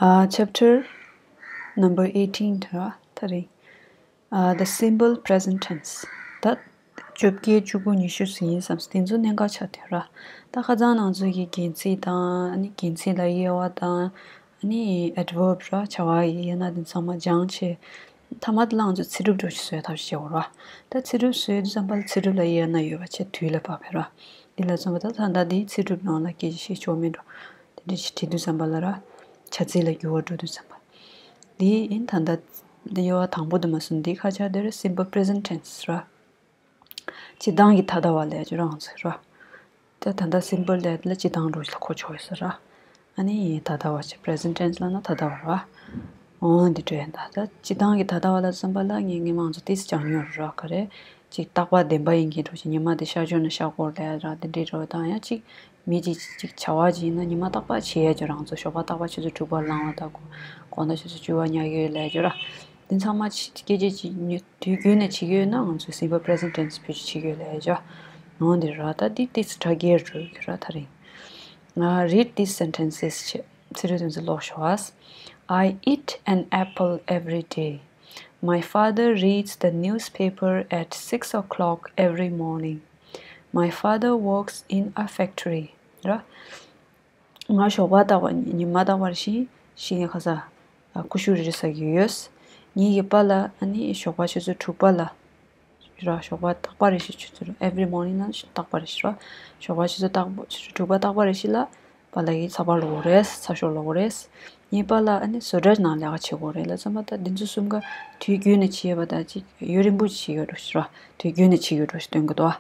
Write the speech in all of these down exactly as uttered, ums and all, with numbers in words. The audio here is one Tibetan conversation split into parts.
ཨ། Chapter number eighteen ར། ད་རེད། ཨ། The simple present tense. ད་བཅོ་བརྒྱད་བཅུ་དགུ་ཉི་ཤུ་ཟིན་ཡིན་བསམ། དེ་ཚོ་གནད་འགག་ཆགས་དེ་ར། ད་ཁ་སང་ང་ཚོ་གི་རྒྱན་ཚིག་དང་། ཨ་ནི་རྒྱན་ཚིག་ལ་དབྱེ་བ་དང་། ཨ་ནི་adverb ར། བྱ་བ་ཡི་དབྱེ་ན་དེ་ཚང་མ་སྦྱངས་བྱས། མཐའ་མ་དེ་ལ་ང་ཚོ་ཚིག་གྲུབ་འདྲ་ཞིག་བཟོས་ཐབས་ཤེས་བྱེད་དགོས་ར། ད་ཚིག་གྲུབ་བཟོས་དུས་ཙམ་པ་ལ་ཚིག་གྲུབ་ལ་དབྱེ་ན་ཡོད་པ་བྱས་དུས་ལ་བབ་པ་ར། དེ་ལ་མཚོན་པ་ད་ད་ལྟ་དེའི་ཚིག་གྲུབ་ནང་ལ་སྐད་ཆ་བཤད་ཆོག་མེད་འགྲོ། དེ་འདྲ་ཞིག་བྲིས་དུས་ཙམ་པ་ལ་ར། བྱ་ཚིག་ལ་འགྱུར་བ་འགྲོ་དུས་ཙམ་པ། དེ་ཡིན། ད་ལྟ་དེ་དབྱེ་བ་དང་པོ་དེ་མ་སོང་། དེའི་ཁ་ཆག་དེ་ར། simple present tense ར། སྤྱིར་བཏང་གི་ད་ལྟ་བ་ལབ་ཡ་ཅིག་ར། ང་ཚོས་ར། ད་ད་ལྟ་simple ལབ་ཡ་དེ་ལ་སྤྱིར་བཏང་འདྲ་ཞིག་ལ་གོ་ཆོག་ཡོད་ས་ར། ཨ་ནི་ད་ལྟ་བ་ཅིག present tense ལབ་ན་ད་ལྟ་བ་ར། འོ་འདི་འདྲ་ཡིན། ད་ད་སྤྱིར་བཏང་གི་ད་ལྟ་བ་ལ་མཚོན་པ་ལ་ངས་ངས་མང་ཚོགས་ཏིས་ཀྱང་ཉོར་ར། ག་རེ། ཅིག་རྟག་པ་བདེན་པ་ཡིན་མཁན་འདྲ་ཞིག་ཉི་མ་དེ་ཤར་ཕྱོགས་ནས་ཤར་སྐོར་ལ་ཡ་ར། དེ་འདྲའི་འདྲ་བོ་དང་། ཡང་ཅིག་མི་ཅིག་ཅིག་བྱ་བ་ཅིག་ཡིན་ན་ཉི་མ་རྟག་པར་བྱེད་ཡ་ཅིག་རང་ཚོ་ཞོགས་པ་རྟག་པར་ཆུ་ཚོད་དྲུག་པར་ལངས་པ་དང་། དགོང་དག་ཆུ་ཚོད་བཅུ་པར་ཉལ་གྱི་ཡོད་ལབ་ཡ་ཅིག་ར། དེ་ཚང་མ་ཅིག་སྐད་ཆ་ཅིག་ཉོ་དུས་རྒྱུན་ནས་བྱེད་ཀྱི་ཡོད་ན་ང་ཚོས་simple present tense བེད་སྤྱོད་བྱེད་ཀྱི་ཡོད་ལབ་ཡ་ཅིག་འོ་འདི་ར། ད་འདི་ཏིས་དྲ་རྒྱའི་རུ་གི་ར། ད་རིང་ང་read these sentences བྱེད། ཚིག་རིས་དེ་ཚོ་ཀློག་ཤོག་ཨ། I eat an apple every day. My father reads the newspaper at six o'clock every morning. My father works in a factory. ར། ང་ཞོགས་པ་རྟག་པར་ཉི་མ་རྟག་པར་ཤི་ཤི་ནས་ཁ་ས་ཀུ་ཤུ་རེ་རེ་ཟ་གི་ཡོད། ངེད་ཀྱི་པཱ་ལགས་ཨ་ནི་ཞོགས་པ་ཆུ་ཚོད་དྲུག་པ་ལ་ར། ཞོགས་པ་རྟག་པར་རེ་ཞིག་ཆུ་ཚོད་every morning ན་རྟག་པར་རེ་ཞིག་ར། ཞོགས་པ་ཆུ་ཚོད་རྟག་པ་ཆུ་ཚོད་དྲུག་པ་རྟག་པར་རེ་ཞིག་ལ་པཱ་ལགས་ཀྱིས་ཚགས་པར་ཀློག་གི་རེད། ཚགས་ཤོག་ཀློག་གི་རེད། ངའི་པཱ་ལགས་ཨ་ནི་བཟོ་གྲྭ་ནང་ལས་ཀ་བྱེད་ཀྱི་ཡོད་རེད་ལབ་ཙམ་པ། ད་འདི་ཚོ་གསུམ་ཀ་དུས་རྒྱུན་ནས་བྱེད་པ་དང་ཅིག་ཡུན་རིང་པོ་ཅིག་བྱེད་ཀྱི་ཡོད་འགྲོ་ཞིག་ར། དུས་རྒྱུན་ནས་བྱེད་ཀྱི་ཡོད་འགྲོ་ཞིག་སྟོན་གྱི་འདུག་ཨ།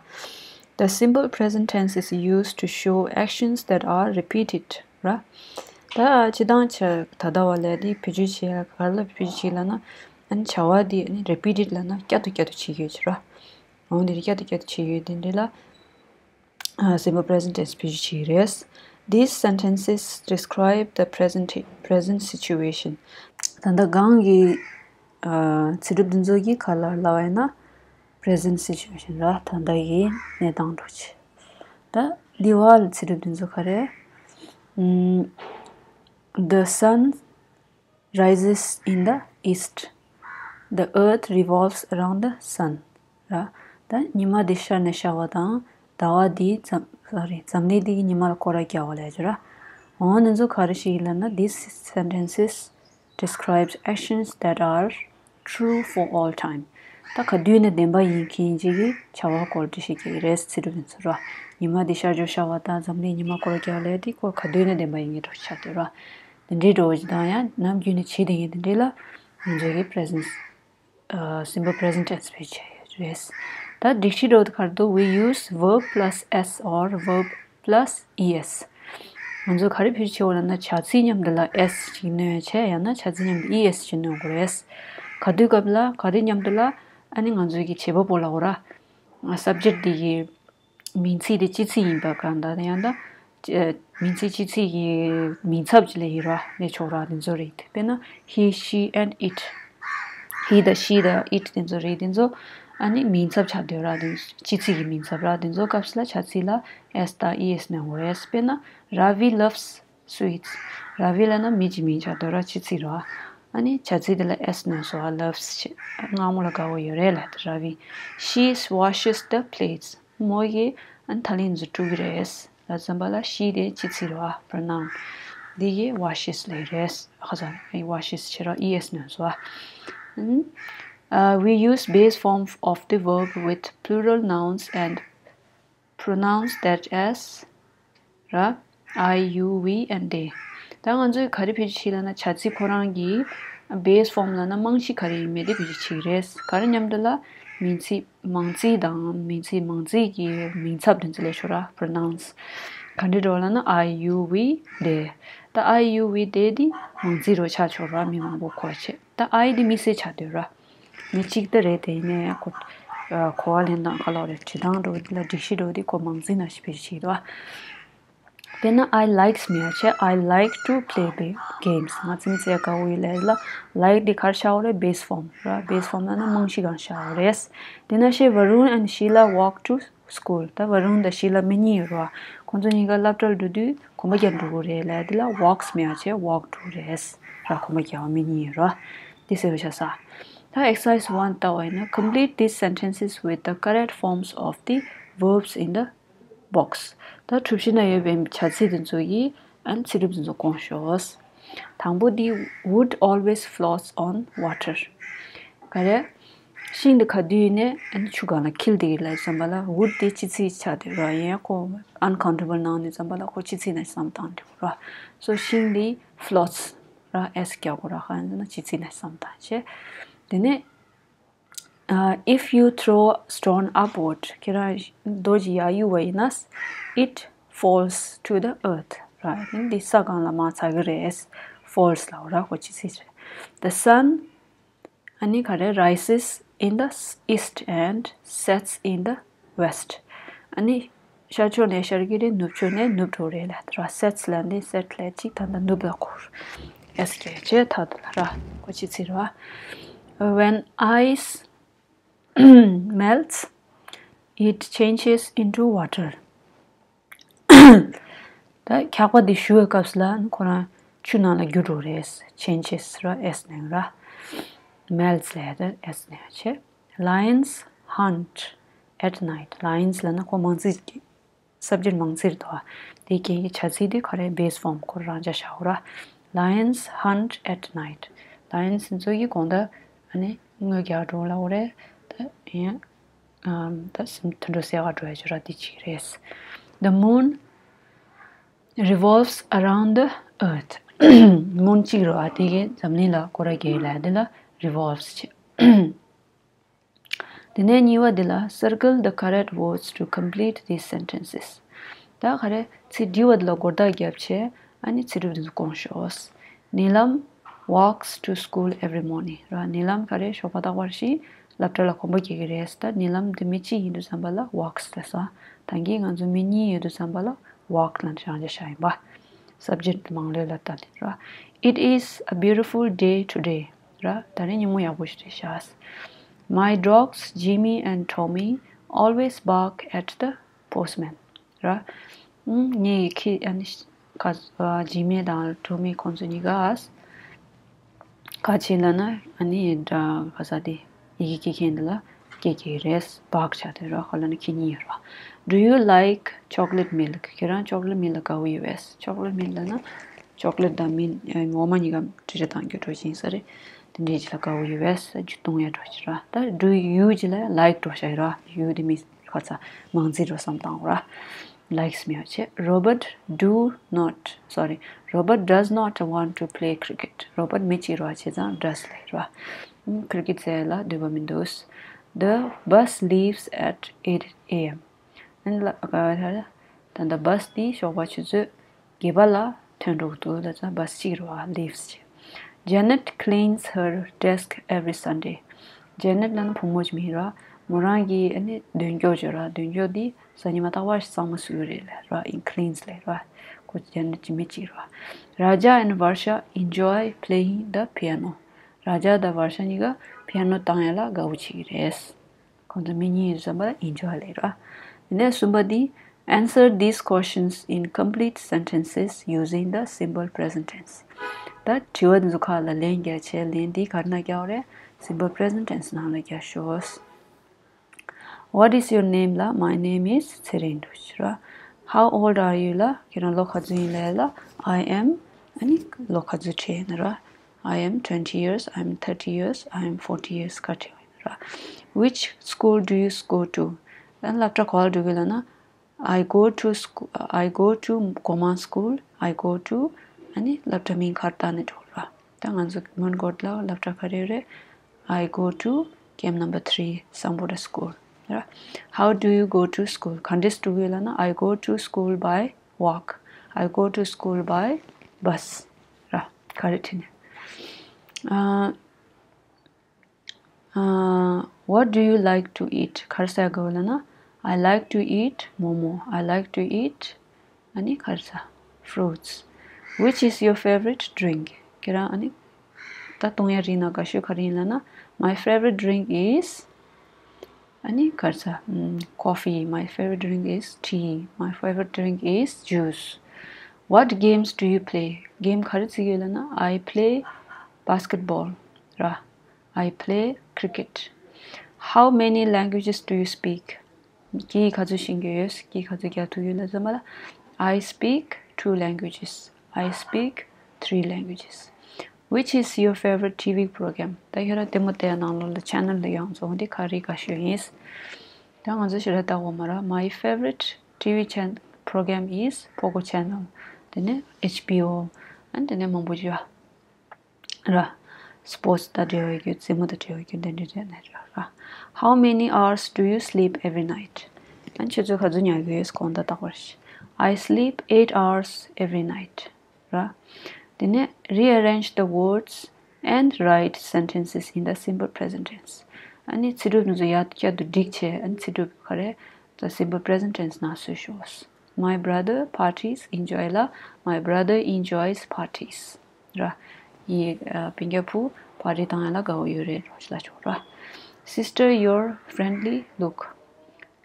The simple present tense is used to show actions that are repeated ར། ད་སྤྱིར་བཏང་བྱ་ད་ལྟ་བ་ལས་དེ་བེད་སྤྱོད་བྱེད་ཡ་ག་རེ་ལ་བེད་སྤྱོད་བྱེད་ལབ་ན། ཨ་ནི་བྱ་བ་དེ་ཨ་ནི་repeated ལབ་ན་བསྐྱར་དུ་བསྐྱར་དུ་བྱེད་ཀྱི་ཡོད་ཅིག་ར། འོ་འདི་རེད། བསྐྱར་དུ་བསྐྱར་དུ་བྱེད་ཀྱི་ཡོད། དེ་འདྲ་ལ་ཨ་simple present tense བེད་སྤྱོད་བྱེད་ཀྱི་རེད། These sentences describe the present present situation. ད་ལྟ་གང་གི་ཨ་ཚིག་གྲུབ་འདི་ཚོ་གིས་ག་རེ་ལབ་པ་ཡིན་ན། present situation ར། ད་ལྟ་གི་གནས་སྟངས་འདྲ་ཅིག་ད་འདི་བ་ལ་ཚིག་གྲུབ་འདི་ཚོ་ག་རེ། ཨམ། The sun rises in the east. The earth revolves around the sun. ར། ད་ཉི་མ་འདི་ཤར་ནས་ཤར་བ་དང་། ཟླ་བ་འདི་འཛམ། sorry འཛམ་གླིང་འདི་གི་ཉི་མ་ལ་སྐོར་ར་རྒྱག་པ་ལབ་ཡ་ཅིག་ར། འོ་འདི་ཚོ་ག་རེ་ཞིག་ཡིན་ལབ་ན། These sentences describes actions that are true for all time. ད་ག་དུས་ནས་བདེན་པ་ཡིན་མཁན་ཅིག་གི་བྱ་བ་སྐོར་འདྲ་ཞིག་གི་རེད། ཚིག་གྲུབ་འདི་ཚོ་ར། ཉི་མ་འདི་ཤར་ཕྱོགས་ཤར་བ་དང་འཛམ་གླིང་ཉི་མ་སྐོར་རྒྱག་ལས་འདི་ཁོ་ག་དུས་ནས་བདེན་པ་ཡིན་མཁན་འདྲ་ཆགས་འདུག་ར། འདི་འདྲའི་འགྲོ་བ་ཅིག་དང་། ཡང་ནམ་རྒྱུན་ནས་བྱེད་བསྡད་མཁན་འདི་འདྲའི་ལ་ང་ཚོ་གི་present ཨ་simple present tense བེད་སྤྱོད་བྱས་ཡོད་རེད། ད་སྒྲིག་གཞི་འདྲ་བོ་དེ་ག་རེ་འདུག We use verb plus s or verb plus es. ང་ཚོ་ག་རེ་བེད་སྤྱོད་བྱེད་དགོས་ལབ་ན། བྱ་ཚིག་མཉམ་དུ་ལ་s ཅིག་སྣོན་བྱས། ཡང་ན་བྱ་ཚིག་མཉམ་དུ་es ཅིག་སྣོན་དགོས་རེད། ག་དུས་སྐབས་ལ། ག་རེ་མཉམ་དུ་ལ། ཨ་ནི་ང་ཚོའི་གི་བྱེད་པ་པོ་ལབ་དགོས་ར། subject འདི་གི་མིང་ཚིག་དེ་སྤྱི་ཚིག་ཡིན་པ་གང་ལྟར། ཡང་ན་ཨ་མིང་ཚིག་སྤྱི་ཚིག་གི་མིང་ཚབ་ཅིག་ལབ་ཡིན་ར། ལབ་ཆོག་ར། དེ་ཚོ་རེད། དཔེར་ན་he, she and it. he དང་she དང་it དེ་ཚོ་རེད། དེ་ཚོ་ཨ་ནི་མིང་ཚབ་ཆགས་སྡོད་ར། དེ་སྤྱི་ཚིག་གི་མིང་ཚབ་ར། དེ་ཚོ་སྐབས་སུ་ལ་བྱ་ཚིག་ལ་s དང་es སྣོན་དགོས་རེད། དཔེར་ན་Ravi loves sweets. ར་བི་ལབ་ན་མི་གཅིག་མིང་ཆགས་སྡོད་ར། སྤྱི་ཚིག་ར། ཨ་ནི་བྱ་ཚིག་དེ་ལ་s སྣོན་སོང་། ཨ། loves བྱས། སྔ་མོ་ལ་དགའ་བོ་ཡོད་རེད་ལབ། དེ་ར་བི། She washes the plates. མོ་ཡིས་ཨ་ནི་ཐག་ལིང་ཚོ་བཀྲུ་གི་རེད་ལབ་ཙམ་པ་ལ་she དེ་སྤྱི་ཚིག་རེད་པ། pronoun. འདི་གི་washes ལབ་རེད། ཁ་སང་ཨ་ནི་washes བྱེད་ར། es སྣོན་སོང་། ཨ། Uh, we use base form of the verb with plural nouns and pronouns that as ར། I, you, we and they. ད་ང་ཚོས་ག་རེ་བེད་སྤྱོད་བྱེད་ལབ་ན། བྱ་ཚིག་ཁོ་རང་གི་base form ལབ་ན་རྨང་གཞི་ག་རེ་ཡིན་མིན་དེ་བེད་སྤྱོད་བྱེད་ཀྱི་རེད། ག་རེ་མཉམ་དུ་ལ། མིང་ཚིག་མང་ཚིག་དང་མིང་ཚིག་མང་ཚིག་གི་མིང་ཚབ་དེ་ཚོ་ལབ་ཆོག་ར། pronouns. ག་འདྲ་འདྲ་བོ་ལབ་ན། I, you, we, they. ད་I, you, we, they འདི་མང་ཚིག་འདྲ་བོ་ཆགས་ཆོག་ར། མི་མང་པོ་གོ་བྱེད། ད་I འདི་དམིགས་བསལ་ཆགས་སྡོད་ར། མི་གཅིག་ད་རེད། དེ་ཡིན་ནའི་ཁོ། ཨ། གོ་བ་ལེན་སྟངས་ག་ལབ་རེད། བྲིས་སྟངས་འདྲ་བོ་འདི་ལ། སྒྲིག་གཞི་འདྲ་བོ་འདི་ཁོ་མང་ཚིག་ནང་བཞིན་བེད་སྤྱོད་བྱེད་ཀྱི་འདུག་ཨ། དཔེར་ན་I likes མེད་པ་བྱས། I like to play ba- games. ང་རྩེད་མོ་རྩེ་ཡ་དགའ་བོ་ཡོད་ལབ་ཡ་ལ། like འདི་ག་རེ་ཆགས་ཡོད་རེད། base form ར། base form ལབ་ན་རྨང་གཞི་སྒང་ཆགས་ཡོད་རེད། དེ་ནང་བཞིན་Varun and Sheila walk to School. ད་བ་རུན་དང་ཤི་ལ་མི་གཉིས་ཡོད་རེད་བ། ཁོང་ཚོ་གཉིས་ཀ་སློབ་གྲྭར་འགྲོ་དུས་གོམ་པ་རྒྱག་འགྲོ་གི་རེད་ལབ་དེ་ལ་walks མེད་བྱས་walk འགྲོ་རེད། ར་གོམ་པ་རྒྱག་པ་མི་གཉིས་ཡོད་རེད་བ། དེ་ཟེར་བ་ཤ་ས། ད་exercise one ལྟ་བ་ཡིན་ན། Complete these sentences with the correct forms of the verbs in the box. ད་གྲུ་བཞི་ན་ཡོད་པའི་བྱ་ཚིག་དེ་ཚོ་ཡིས་ཨན་ཚིག་གྲུབ་དེ་ཚོ་སྐོང་ཤོག་དང་པོ་འདི། Wood always floats on water. ག་རེ། ཤིང་འདི་ག་དུས་ནས་ཨན་ཆུ་སྒང་ལ་འཁྱིལ་བསྡད་ཀྱི་ལབ་བསམ་པ་ལ་wood དེ་སྤྱི་ཚིག་ཆགས་བསྡད་ར། ཡིན་ཡང་ཁོ་uncountable noun ནས་བསམ་པ་ལ་ཁོ་སྤྱི་ཚིག་ནས་བསམ་བཏང་འདུག་ར། So ཤིང་འདི་floats ར། S རྒྱག་དགོས་ར། ཁ་ཡིན་ན་སྤྱི་ཚིག་ནས་བསམ་བཏང་བྱས། དེ་ནས། Uh, if you throw a stone upward, ཁྱེད་རང་རྡོ་ཅིག་ཡར་གཡུག་པ་ཡིན་ན། It falls to the earth. ར། འདི་ས་སྒང་ལ་མར་འཛག་གི་རེད། Falls ལབ་ར། ཁོ་སྤྱི་ཚིག་རེད། The sun ཨ་ནི་ག་རེ། Rises in the east and sets in the west. ཨ་ནི་ཤར་ཕྱོགས་ནས་ཤར་གྱི་རེད། ནུབ་ཕྱོགས་ནས་ནུབ་འགྲོ་རེད་ལབ་ར། Sets ལབ་འདི་set ལབ་ཅིག་ད་ལྟ་ནུབ་ལ་གོ། S རྒྱག་བྱས་ད་ལྟ་ལ་ར། ཁོ་སྤྱི་ཚིག་ར། When ice melts, it changes into water. ད་འཁྱག་པ་འདི་བཞུ་བའི་སྐབས་སུ་ལ་ཁོ་རང་ཆུ་ནང་ལ་འགྱུར་འགྲོ་རེད། Changes ར། S ནས་ར། Melts ལས་ད་S ནས་བྱས། Lions hunt at night. Lions ལབ་ན་ཁོ་མང་ཚིག་གི་subject མང་ཚིག་རེད་དོ། དེ་རྐྱེན་གྱིས་བྱ་ཚིག་དེ་ག་རེ། Base form ཁོ་རང་ཆ་བཞག་ར། Lions hunt at night. Lions འཛོ་གི་དགོང་དག་ཨ་ནི་རྔོ་རྒྱག་འགྲོ་ལ་འོ་རེད། ད་ཡིན་ཨམ་ད་སེམས་དུད་འགྲོ་བསད་ག་འགྲོ་ཡ་ཅོ་ར་དེ་ཅིག་རེད། The moon revolves around the earth. Moon གཅིག་རེད་བ། དེ་གི་འཛམ་གླིང་ལ་སྐོར་ར་རྒྱག་ལ་དེ་ལ་revolves བྱེད། དེ་ནས་གཉིས་པ་འདི་ལ། Circle the correct words to complete these sentences. ད་ག་རེ། ཚིག་འབྲི་བ་འདི་ལ་སྒོར་རྟགས་བརྒྱབ་བྱས་ཨ་ནི་ཚིག་གྲུབ་འདི་ཚོ་སྐོང་ཤོག་ནི་ལམ་walks to school every morning ར། ནི་ལམ་ག་རེ། ཞོགས་པ་རྟག་པར་ཞིག་སློབ་གྲྭ་ལ་གོམ་པ་རྒྱག་གི་རེད། ད་ནི་ལམ་འདི་མི་གཅིག་ཡིན་དུས་ཙམ་པ་ལ་walks ལབ་ས། ད་གིན་ང་ཚོ་མི་གཉིས་ཡོད་དུས་ཙམ་པ་ལ་walk ལབ་བྱ་བྱ་ཡིན་པ། Subject མང་ལོས་ལ་ལྟ་དེ་ར། It is a beautiful day today ར། ད་རེས་ཉིན་མོ་ཡག་པོ་ཞིག་རེད་ཤག My dogs Jimmy and Tommy always bark at the postman ར། ངའི་ཁྱི་ཨ་ནི་ཁ་ཇི་མི་དང་ཊོ་མི་ཁོང་ཚོ་གཉིས་ཀ་ག་བྱེད་ལབ་ན་ཨ་ནི་འདྲ་ག་ས་དེ། ཡི་གེ་སྐྱེལ་མཁན་འདི་ལ་སྐྱེལ་གྱི་རེད། བག་ཆགས་དེ་རོ་ཁོ་ལ་ནི་ཁྱི་གཉིས་ཡོད་རོ། Do you like chocolate milk? ཁྱེད་རང་chocolate milk ལ་དགའ་བོ་ཡོད་པས། Chocolate milk ལབ་ན་chocolate དང་mint འོ་མ་གཉིས་ཀ་དྲི་ར་དང་རྒྱུ་འགྲོ་ཞིང་ས་རེད། དེ་འདྲའི་ཅི་ལ་དགའ་བོ་ཡོད་པས། རྒྱུ་གཏོང་ཡ་འགྲོ་ཞིང་ར། ད་do you ཅི་ལ་like འགྲོ་ཤ་ཡོད་རོ། You དེ་མི་ཁ་ཚ་མང་ཚིག་འགྲོ་བསམ་བཏང་ར། Likes མེད་བྱས། Robert do not, sorry, Robert does not want to play cricket. Robert མི་གཅིག་རོ་བྱས་ཙང་does ལས་རོ། cricket ཟེར་ལ་འདོད་པ་མི་འདུག The bus leaves at eight a.m. ཨན་ལ་ད་ལྟ་bus དེ་ཞོགས་པ་ཆུ་ཚོད་བརྒྱད་པ་ལ་ཐོན་འགྲོ་གི་འདུག་ད་ལྟ་bus གཅིག་རོ་leaves བྱས། Janet cleans her desk every Sunday. Janet ལབ་ན་བུ་མོ་ཅིག་མིན་ར། མོ་རང་གིས་ཨ་ནི་མདུན་ཅོག་ཅོ་ར། མདུན་ཅོག་འདི་གཟའ་ཉི་མ་རྟག་པར་གཙང་མ་བཟོ་གི་རེད་ལ་ར། ཨིན་cleans ལས་ར། ཁོ་Janet ཅི་མི་ཅིག་ར། Raja and Varsha enjoy playing the piano. རཱ་ཇ་དང་ཝར་ཤ་གཉིས་ཀ་པི་ཡ་ནོ་བཏང་ཡ་ལ་དགའ་བོ་བྱེད་ཀྱི་རེད། ཁོང་ཚོ་མི་གཉིས་ཡིན་བསམ་པ་ལ་enjoy ལས་ར། དེ་ནས་གསུམ་པ་འདི། Answer these questions in complete sentences using the simple present tense. ད་དྲི་བ་འདི་ཚོ་ཁག་ལ་ལན་རྒྱག་བྱས། ལན་འདི་ག་རེ་ནང་རྒྱག་དགོས་རེད། Simple present tense ནང་ལ་རྒྱག་ཤོག What is your name ལ། My name is ཚེ་རིང་འདུག་ཅི་ར། How old are you ལ། ཁྱེད་རང་ལོ་ག་ཚོད་ཡིན་ལབ་ལ། I am ཨ་ནི་ལོ་ག་ཚོད་བྲིས་ཡིན་ར། I am twenty years, I am thirty years, I am forty years ག་བྲིས་ཡིན་ར། Which school do you go to? ཨ་ནི་སློབ་གྲྭ་ག་པར་འགྲོ་གི་ལབ་ན། I go to school, I go to Gomang school, I go to ཨ་ནི་སློབ་གྲྭ་མིང་ག་རེ་བཏགས་ནས་འགྲོ་ར། ད་ང་ཚོ་མོན་གྷོ་ལ་སློབ་གྲྭ་ག་རེ་རེད། I go to camp number three, Sangboda school ར། How do you go to school? ག་འདྲས་འགྲོ་གི་ལབ་ན། I go to school by walk. I go to school by bus ར། ག་རེ་བྲིས་ནས། ཨ། Uh, what do you like to eat? ག་རེ་ཟ་དགའ་བོ་ལབ་ན། I like to eat momo. I like to eat ཨ་ནི་ག་རེ་ཟ། Fruits. Which is your favorite drink? ཁྱེད་རང་ཨ་ནི་ད་བཏུང་ཡ་རིགས་ནང་དགའ་ཤོས་ག་རེ་ཡིན་ལབ་ན། My favorite drink is ཨ་ནི་ག་རེ་ཟ། ཨམ། Coffee. My favorite drink is tea. My favorite drink is juice. What games do you play? གེམ་ག་རེ་རྩེ་གི་ཡོད་ལབ་ན། I play basketball. ར། I play cricket. How many languages do you speak? སྐད་ག་ཚོད་ཤེས་ཀྱི་ཡོད། སྐད་ག་ཚོད་རྒྱག་ཐུབ་ཡོད་ལབ་ཙམ་པ་ལ། I speak two languages. I speak three languages. Which is your favorite T V program? ད་ཁྱོད་རང་ལྟད་མོ་ལྟ་ཡག་ནང་ལོགས་ལ་ཆེ་ནལ་ལ་ཡག་བཙོང་དེ་ག་རེ་དགའ་ཤོས་ཡིན། ད་ང་ཚོ་ཞེ་དྲག་ལྟ་གོ་མ་ར། My favorite T V channel program is Pogo channel. དེ་ནས་H B O. ཨ་ནི་དེ་ནས་མང་པོ་ཅིག་ཡོད་ར། སི་པོར་ཊི་དང་འབྲེལ་བའི་རྒྱུ། རྩེད་མོ་དང་འབྲེལ་བའི་རྒྱུ། དེ་འདྲ་འདྲ་ནས་ར། How many hours do you sleep every night? ཨ་ནི་ཁྱོད་ཚོ་ག་ཚོད་ཉལ་གི་ཡོད་དགོང་དག་རྟག་པར། I sleep eight hours every night. ར། དེ་ནས་rearrange the words and write sentences in the simple present tense. ཨ་ནི་ཚིག་གྲུབ་འདི་ཚོ་ཡར་བསྐྱར་དུ་སྒྲིག་བྱས། ཨ་ནི་ཚིག་གྲུབ་ག་རེ། the simple present tense ནང་བཟོས་ཤོག My brother parties enjoy ལ། My brother enjoys parties. ར། ངའི་ཨ་སྤུན་ཀྱག་བུ་པར་ཊི་བཏང་ཡག་ལ་དགའ་བོ་ཡོད་རེད་རོ་ཞེས་ལབ་ཆོག་ར། Sister, your friendly look.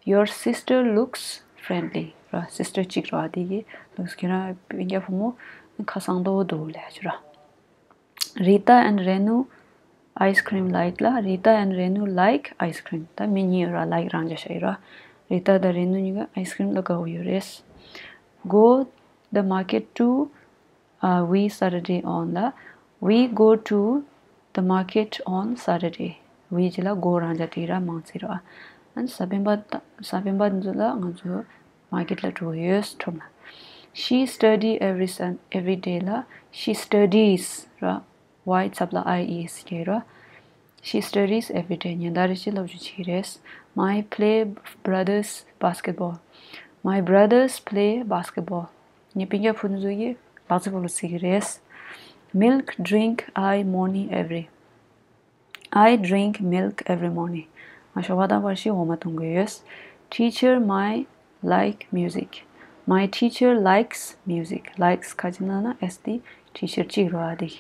Your sister looks friendly. ར། སི་སི་ཊར་གཅིག་ར་དེ་གི་ལུགས་ཁྱེད་རང་སྤུན་ཀྱག་བུ་མོ་ཁ་སང་མདོག་འདུག་ལབ་ཆོག་ར། Rita and Renu ice cream like ལ། Rita and Renu like ice cream. ད་མི་གཉིས་ཡོད་ར། ལའིཀ་རང་འཇགས་བཞག་ཡོད་ར། རི་ཏ་དང་རེ་ནུ་གཉིས་ཀ་ཨའི་སི་ཀྲིམ་ལ་དགའ་བོ་ཡོད་རེད། Go the market to uh, we Saturday on ལ། We go to the market on Saturday. We ཅི་ལ་གོ་རང་འཇགས་དེ་ར་མང་ཚིག་ར། ཨ་ནི་གཟའ་སྤེན་པ་ད་གཟའ་སྤེན་པ་འདི་ཚོ་ལ་ང་ཚོ་མར་ཀེཊ་ལ་འགྲོ་གི་ཡོད། ཁྲོམ་ལ། She study every sun every day ལ། She studies ར། Y ཚབ་ལ་I E S རྒྱག་ར། She studies every day. ཉིན་ལྟར་རེ་བཞིན་སློབ་སྦྱོང་བྱེད་ཀྱི་རེད། My play brothers basketball. My brothers play basketball. ངའི་སྤུན་ཀྱག་བུ་ཚོ་གིས་ལག་རྩེད་སྤོ་ལོ་རྩེ་གི་རེད། Milk drink I morning every. I drink milk every morning. ང་ཞོགས་པ་རྟག་པར་ཞིག་འོ་མ་འཐུང་གི་ཡོད། Teacher, my like music. My teacher likes music. Likes ག་ཅི་ན་ན་S T teacher གཅིག་རོ་ཨ་དེ།